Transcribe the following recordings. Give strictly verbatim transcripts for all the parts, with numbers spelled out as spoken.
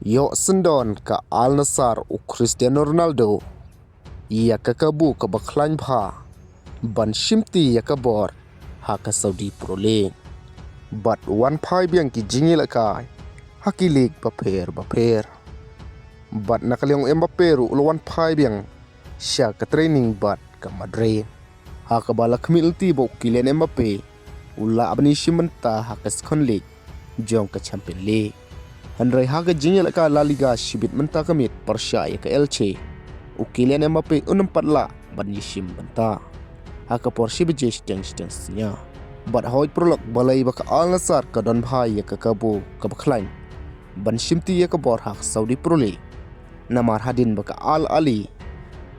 Ïoh sngewdon ka Al Nassr u Cristiano Ronaldo ïa ka kabu kaba khlaiñ bha ban shimti ïa ka bor ha ka Saudi Pro League. Bad wan phai biang ki jingïalehkai ha ki league bapher bapher. Bad na ka liang u Mbappe ruh u la wan phai biang sha ka training bad ka Madrid, ha kaba la khmih lynti ba u Kylian Mbappe u lah ban ïashim bynta ha ka Second League jong ka Champions League. Hynrei ha ka jingïalehkai La Liga shibit mynta ka miet pyrshah ïa ka Elche, u Kylian Mbappe um pat lah ban ïashim bynta ha ka por shi baje shiteng shiteng synñia. Bad hoi paralok, balei ba ka Al Nassr ka don bha ïa ka kabu kaba khlaiñ ban shimti ïa ka bor ha ka Saudi Pro League? Namar hadien ba ka Al Ahly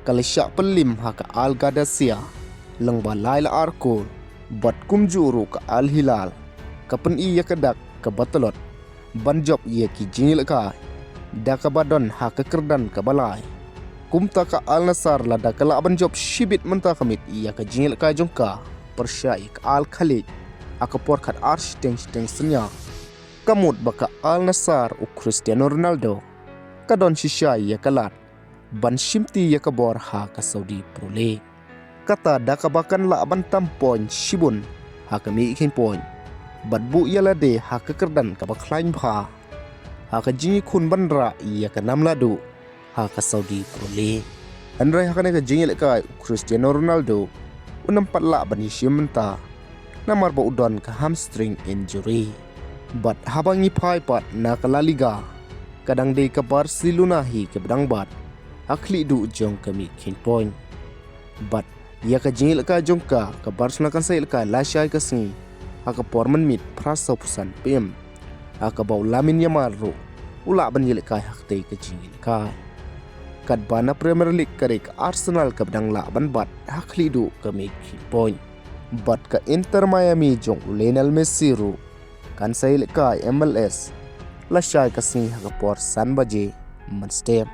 ka la shah pynlip ha ka Al Qadasiya lyngba lai la ar kol, bad kumjuh ruh ka Al Hilal ka pyni ïa ka dak kaba tlot ban jop ïa ki jingïalehkai da kaba don ha ka kyrdan kaba lai. Kumta ka Al Nassr, lada ka lah ban jop shibit mynta ka miet ïa ka jingïalehkai jong ka pyrshah ïa ka Al Khaliej ha ka por khatar shiteng shiteng synñia, ka mut ba ka Al Nassr u Cristiano Ronaldo ka don shisha ïa ka lad ban shimti ïa ka bor ha ka Saudi Pro League. Kata da kaba kan lah ban tam point shibun ha ka mih kheiñ point, bad buh ïa lade ha ka kyrdan kaba khlaiñ bha ha ka jingïakhun ban rah ïa ka nam lahduh ha ka Saudi Pro League. Hynrei ha kane ka jingïalehkai u Cristiano Ronaldo um pat lah ban ïashim bynta namar ba u don ka hamstring injury. Bad haba ngi phai pat na ka La Liga, ka dang dei ka Barcelona hi kaba dang bat ha khlieh duh jong ka mih kheiñ point. Bad ïa ka jingïalehkai jong ka, ka Barcelona kan sa ïalehkai lashai ka sngi ha ka por mynmiet phra saw phew san P M, ha kaba u Lamine Yamal ruh u lah ban ïalehkai ha katei ka jingïalehkai. Katba na Premier League ka dei ka Arsenal kaba dang lah ban bat ha khlieh duh ka mih kheiñ point. Bad ka Inter Miami jong u Lionel Messi ruh kan sa ïalehkai M L S lashai ka sngi ha ka por san baje mynstep.